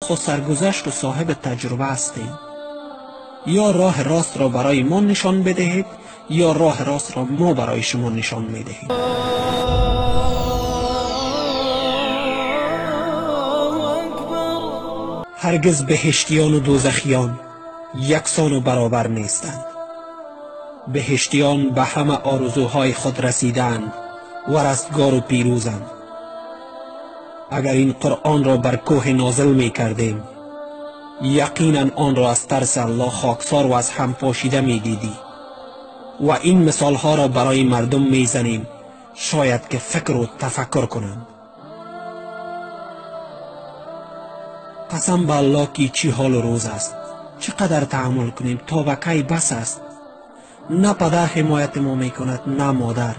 خود سرگذشت و صاحب تجربه هستیم. یا راه راست را برای ما نشان بدهید یا راه راست را ما برای شما نشان میدهیم. هرگز بهشتیان و دوزخیان یکسان و برابر نیستند. بهشتیان به همه آرزوهای خود رسیدند و رستگار و پیروزند. اگر این قرآن را بر کوه نازل می کردیم، یقینا آن را از ترس الله خاکسار و از هم پاشیده می دیدی. و این مثالها را برای مردم می زنیم، شاید که فکر و تفکر کنند. قسم به الله که چی حال و روز است، چقدر تحمل کنیم تا به کی بس است. نه پدر حمایت ما می کند، نه مادر،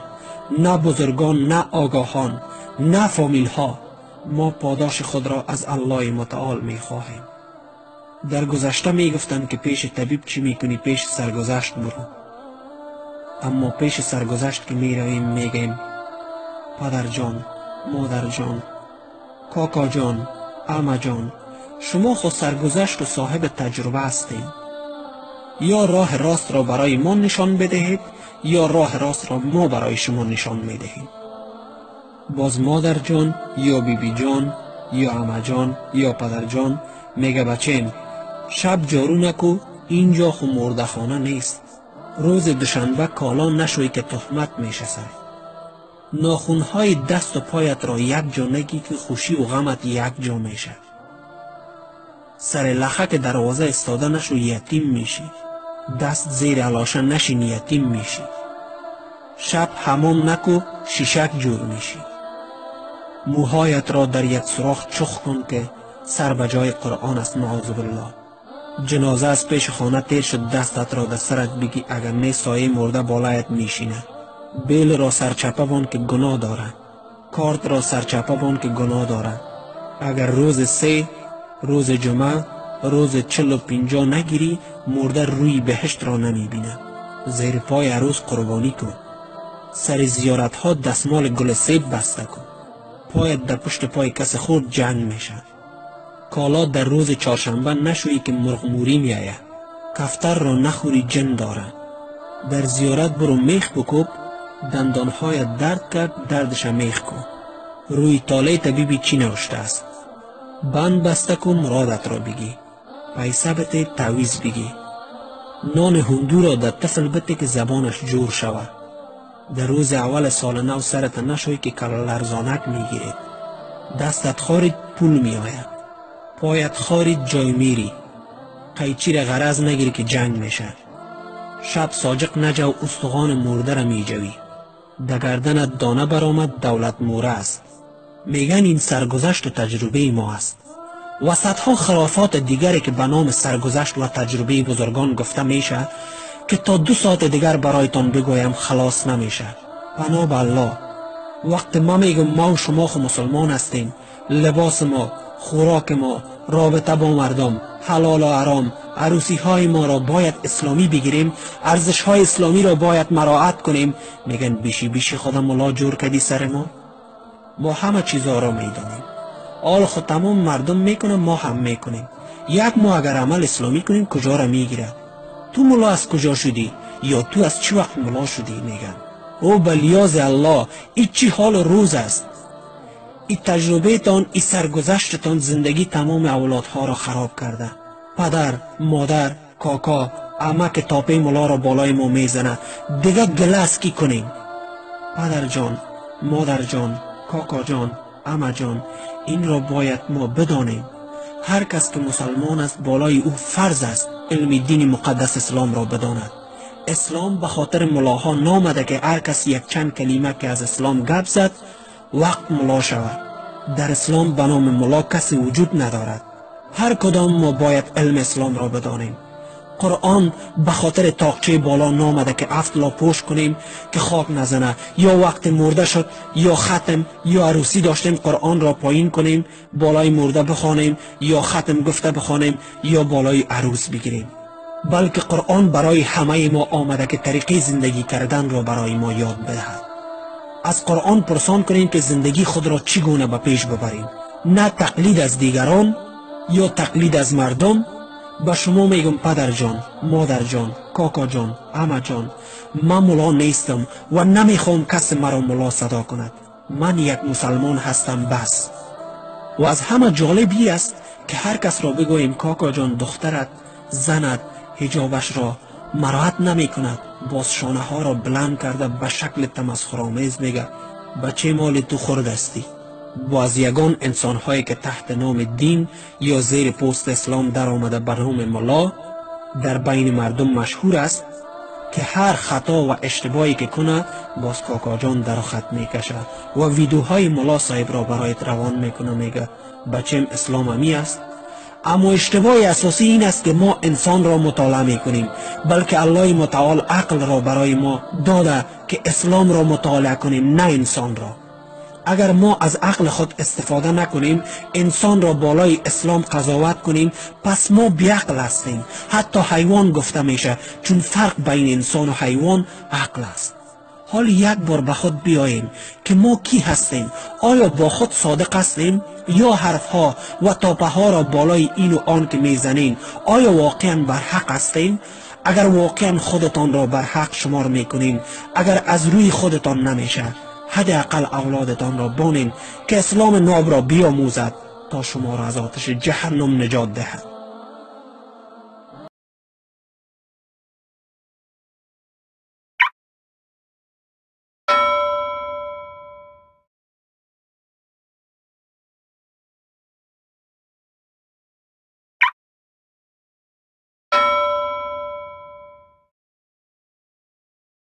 نه بزرگان، نه آگاهان، نه فامیل ها. ما پاداش خود را از الله متعال می خواهیم. در گذشته می گفتند که پیش طبیب چی می کنی، پیش سرگذشت برو. اما پیش سرگذشت که می رویم می گیم پدر جان، مادر جان، کاکا جان، عمه جان، شما خود سرگذشت و صاحب تجربه هستید. یا راه راست را برای ما نشان بدهید یا راه راست را ما برای شما نشان میدهیم. باز مادر جان یا بیبی جان یا عمه جان یا پدر جان میگه بچیم شب جارو نکو، اینجا خو مرده خانه نیست. روز دوشنبه کالا نشوی که تهمت میشه سر. ناخونهای دست و پایت را یک جا نگی که خوشی و غمت یک جا میشه. سر لخک دروازه استاده نشو یتیم میشی. دست زیر علاشه نشین یتیم میشی. شب حمام نکو شیشک جور میشی. موهایت را در یک سوراخ چخ کن که سر به جای قرآن است، معاذ بالله. جنازه از پیش خانه تیر شد، دستت را در سرت بگی، اگر نه سایه مرده بالایت میشینه. بیل را سرچپه بان که گناه داره. کارت را سرچپه بان که گناه داره. اگر روز سه، روز جمعه، روز 40 و 50 نگیری، مرده روی بهشت را نمیبینه. زیر پای عروس قربانی کن. سر زیارت ها دستمال گل سیب بسته کن. پایت در پشت پای کس خورد جنگ میشه. کالا در روز چهارشنبه نشویی که مرغ موری میآید. کفتر را نخوری جن داره. در زیارت برو میخ بکوب، دندانهایت درد کرد دردش میخ کن. روی طالع طبیبی چی نوشته است؟ بند بسته کن مرادت را بگی. پیسه بته تعویذ بگی. نان هندو را در طفل بته که زبانش جور شود. در روز اول سال نو سرت نشوی که کل لرزانک میگیرید. دستت خارید پول میآید. پایت خارید جای میری. قیچی را غرض نگیری که جنگ میشه. شب ساجق نجو استخوان مرده را میجوی. در گردنت دانه برآمد دولت موره است. میگن این سرگذشت و تجربه ما است. و صدها خرافات دیگری که به نام سرگذشت و تجربه بزرگان گفته میشه که تا 2 ساعت دیگر برایتان بگویم خلاص نمیشه. پناه به الله. وقت ما میگم ما و شما خو مسلمان هستیم، لباس ما، خوراک ما، رابطه با مردم، حلال و حرام، عروسی های ما را باید اسلامی بگیریم، ارزش های اسلامی را باید مراعات کنیم. میگن بیشی بیشی خدا ملا جور کدی سر ما. ما همه چیزها را میدانیم. آل خود تمام مردم میکنه، ما هم میکنیم. یک ما اگر عمل اسلامی کنیم کجا را میگیره؟ تو ملا از کجا شدی؟ یا تو از چه وقت ملا شدی؟ میگن او بلیاز الله، ای چی حال و روز است؟ ای تجربه تان، ای سرگذشتتان زندگی تمام اولادها را خراب کرده. پدر، مادر، کاکا، عمه که تاپه ملا را بالای ما میزنه، دیگه گله از کی کنیم؟ پدر جان، مادر جان، کاکا جان، عمه جان، این را باید ما بدانیم. هر کس که مسلمان است بالای او فرض است علم دین مقدس اسلام را بداند. اسلام به خاطر ملاها نامده که هر کس یک چند کلمه که از اسلام گپ زد وقت ملا شود. در اسلام به نام ملا کسی وجود ندارد. هر کدام ما باید علم اسلام را بدانیم. قرآن به خاطر تاقچه بالا نامده که 7 لا پوش کنیم که خاک نزنه، یا وقت مرده شد یا ختم یا عروسی داشتیم قرآن را پایین کنیم، بالای مرده بخوانیم یا ختم گفته بخوانیم یا بالای عروس بگیریم. بلکه قرآن برای همه ما آمده که طریقه زندگی کردن را برای ما یاد بدهد. از قرآن پرسان کنیم که زندگی خود را چگونه به پیش ببریم، نه تقلید از دیگران ё тақлид аз мардум, ба шумо мегӯм падарҷон, модарҷон, кокоҷон, амаҷон, ман мулло нестам ва намехоҳам касе маро мулло садо кунад. Ман як мусалмон ҳастам, бас. Ва аз ҳама ҷолиб ин аст ки ҳар касро бигӯем кокоҷон, духтарат, занат ҳиҷобашро мароат намекунад, боз шонаҳоро баланд карда ба шакли тамасхуромез мегӯяд баче моли ту хурдастӣ. Боз ягон инсонҳое ки таҳти номи дин ё зери пӯсти ислом даромада ба номи мулло дар байни мардум машҳур аст ки ҳар хато ва иштибоҳе ки кунад боз кокоҷон дар хат мекашад ва видеоҳои мулло соҳибро бароят равон мекунад, мегӯяд бачем ислом ҳами аст. Аммо иштибоҳи асосӣ ин аст ки мо инсонро мутолиа мекунем, балки Аллоҳи мутаол ақлро барои мо дода ки исломро мутолиа кунем, на инсонро. Агар мо аз ақли худ истифода накунем, инсонро болои ислом қазоват кунем, пас мо беақл ҳастем. Ҳатто ҳайвон гуфта мешавад, чун фарқ байни инсону ҳайвон ақл аст. Ҳол як бор ба худ биёем ки мо кӣ ҳастем? Оё бо худ содиқ ҳастем ё ҳарфҳо ва топаҳоро болои ину он ки мезанем, оё воқеан бар ҳақ ҳастем? Агар воқеан худатонро бар ҳақ шумор мекунем, агар аз рӯи худатон намешавад, ҳадди ақал авлодатонро бонем ки исломи нобро биомӯзад то шуморо аз оташи ҷаҳаннум наҷот диҳад.